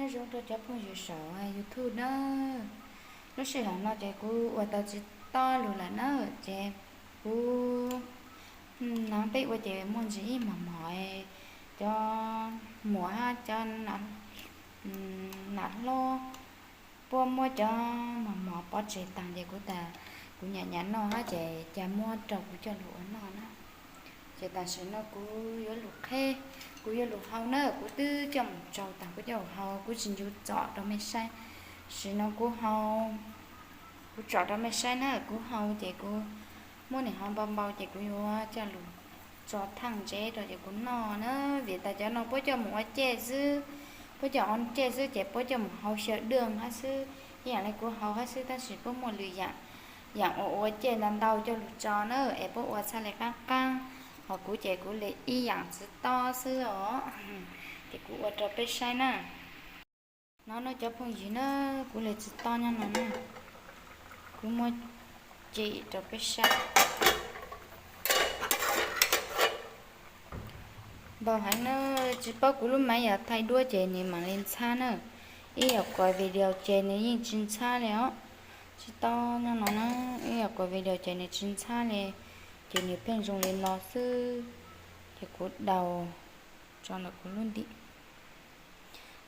Zoo rau cov phooj ywg saum YouTube na. Lub sij hawm no ces kuv ua tau tsis tau lus lawm na, ces kuv, no peb ua ces muaj ntsis ib mos mos, cov muam hab cov nam hlob puab muab cov mos mos pov tseg taag ces kuv tas kuv nyam nyam noj hab ces ca muab rau kuv coj lug ua noj na. Ces tam sim no kuv yuav lug qheb, kuv yuav lug hau na, kuv twb coj mus tsau taag kuv coj lug hau, kuv tsis ncu tsom rau mej saib. Tam sim no kuv hau, kuv tsom rau mej saib na, kuv hau ces kuv muab nwg hau npau npau ces kuv yuav coj lug tso thaaj ntsev rau ces kuv noj na, vim tas cov no puab coj mus ua cej xwb, puab coj ua cej xwb ces puab coj mus hau xyaw daj hab xwb, ib yaam le kuv hau hab xwb, tab sis puab muaj lwm yaam, yaam ua ua cej ntau ntau coj lug tso na, es puab ua txhaj le qaab qaab, hos kuv ces kuv le ib yaam tsi tob xwb os, ces kuv ua rau peb saib na. No nawb cov phooj ywg na, kuv le tsi tob nyob no na, kuv muab ce rau peb saib. Npau heev na, tsis paub kuv lub maiv yog thaij duab ces nws maam le ntxhab na, ib yam kuas video ces nws yeej tsis ntxhab le os. Tsis tob nyob no na, ib yam kuas video ces nws tsis ntxhab le, ces nws pheej zoo li no xwb. Ces kuv daus tso ntawm kuv lub ntim.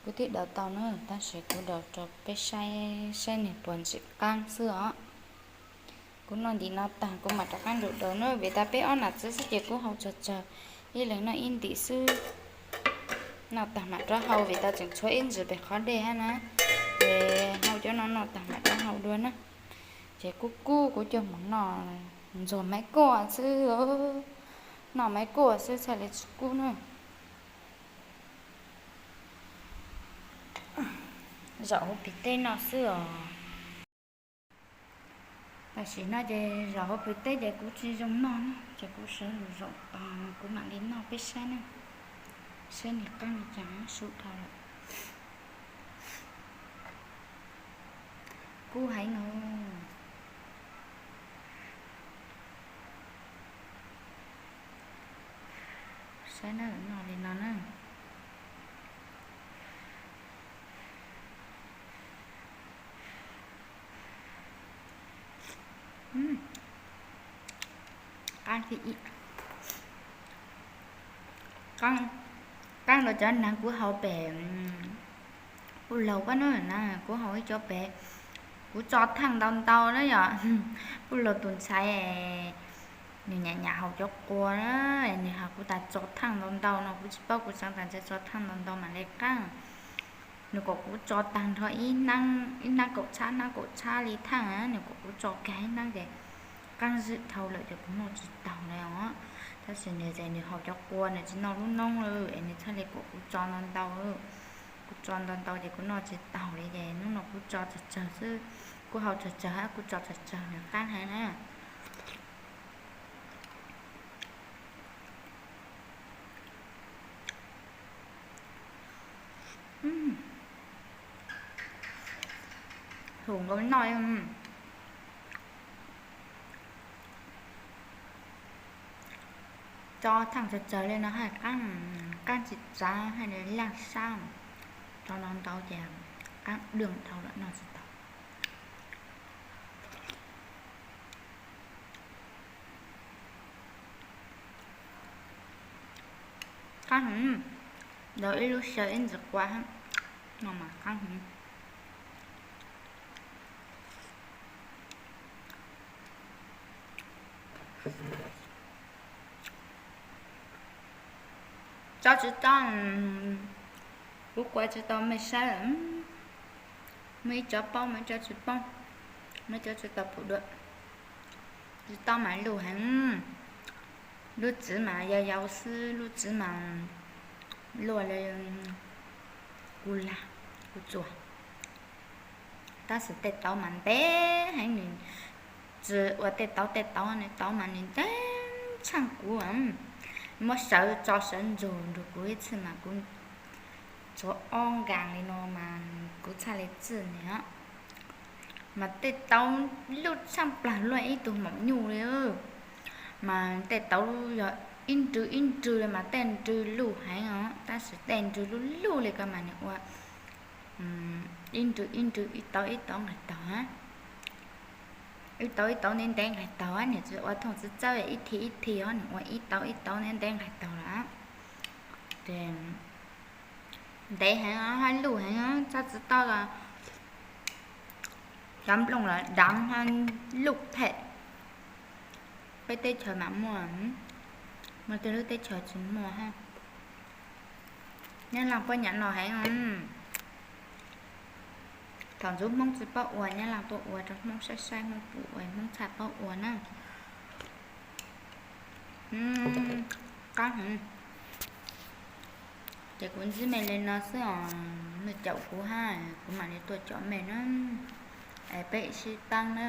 Kuv twb daus tau na, tab sis kuv daus rau peb saib, saib nws puas ntsim qaab xwb os. Kuv noj ntim no taag kuv maam rov qaab nrug daus na, vim tas peb ob nam txiv xwb ces kuv hau tsawg tsawg, ib leeg noj ib ntim xwb. Noj taag maam rov hau vim tas tseem tshuav ib ntsis pem qhov dej hab na, ces hau cov no noj taag maam rov hau dua na. Ces kub kub kuv coj mus noj ntxuag maiv kuaj xwb, noj maiv kuaj xwb txhaj le tsis kub na. Zaum huv pem teb noj xwb os. Tam sim no ces zaum huv pem teb ces kuv tsis zoo noj na, ces kuv sawv lug zaum tod kuv maam le noj peb saib na, saib nws qaab li cas, su dhau lawm. Kub heev no. Saib na, noj li no na. Qaab, qaab rua cov naag kuv haus pem puj laug pab na, kuv haus ib cov pem, kuv tso thaaj ntau ntau na yom. Puj laug tus ntxhais, nws nyam nyam haus cov quas na, nws has kuv tas tso thaaj ntau ntau no, kuv tsis paub, kuv xaav tas ntshai tso thaaj ntau ntau maam le qaab. Nws kom kuv tso taag nrho ib hnab kaum txhab, hnab kaum txhab li thaaj, nws kom kuv tso kag ib hnab ces qaab zwm dhau lawm ces kuv noj tsis taug le os. Tab sis nws ces nws haus cov quas, nws tsis noj lub noob lawm es nws txhaj le kom kuv tso ntau ntau. Kuv tso ntau ntau ces kuv noj tsis taug li ces hnub no kuv tso tsawg tsawg xwb, kuv haus tsawg tsawg hab kuv tso tsawg tsawg nws qaab heev na. Hum nkaus noj. Tso thaaj tsawg tsawg li no hab qaab, qaab tsis txav hab laaj sab, tso ntau ntau ces qaab dwj dhau lawm noj tsis taug. Qaab heev, daus ib lub xyaw ib ntsis quav hab, no mas qaab heev. Tso tsis tau, kuv kuav tsis tau mej saib lawm. Muaj ib cov paub, muaj ib cov tsis paub, muaj ib cov tsis tau pum dua. Tsis tau mas luj heev. Lub txiv mas yau yau xwb, lub txiv mas luaj li kuv lag, kuv txuas. Tab sis tej tauv mas ntev heev, nws tsis ua tej tauv, tej tauv nws tauv mas nws ntev tshaaj kuv. Muab sawv tso sawv ntsug nrug kuv ib txhij mas kuv tshuav ob nkaas li no mas kuv txhaj le txij nws. Mas tej tauv luj tshaaj plaag luaj ib tug maum nyuj li. Mas tej tauv yog ib nrw ib nrw li mas tej nrw luj heev os, tab sis tej nrw luj luj li ko mas nws ua ib nrw ib nrw, ib tauv ib tauv nqaij taug, ib tauv ib tauv ntev ntev nqaij taug, nws tsis ua thooj txawj txawj ib thi ib thi os, nws ua ib tauv ib tauv ntev ntev nqaij taug lawm. Ces ntev heev, haj luj heev, txhob txwv toj, cov nplooj los dav, luj them. Peb teb chaws mam muaj, muaj tej lub teb chaws tsis muaj hab. Nyab Laaj puab nyav no heev. Thaum ntxuv Hmoob tsis paub ua, Nyab Laaj tuaj ua rau Hmoob saib saib, Hmoob pum ua, Hmoob txhaj paub ua na. Qab heev. Ces kuv ntsib mej le no xwb os, mej caum kuv hab, kuv mam li tuaj caum mej na. Es peb sib paab na.